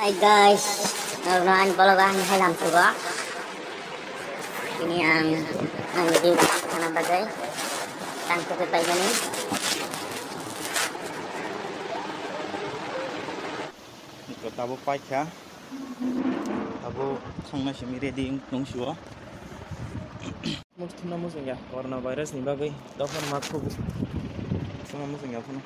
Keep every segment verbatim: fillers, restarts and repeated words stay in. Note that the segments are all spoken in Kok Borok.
Hey guys, norokno ani vlog o ang hai lam sugo. Ini ang, ang video khana bagwi tang twi paimani. Tabuk paikha. Tabuk thangna simi ready wng tong sio. Muthuna muchungya corona virus ni bagwi dophano ma thubu. Thuna muchungya phano.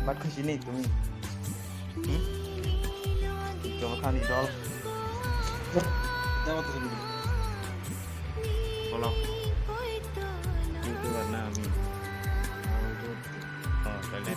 Bat khusi ni tumi. Hmm? Coba kali dol. Dapat tu. Kalau YouTuber na ami. Oh, kali.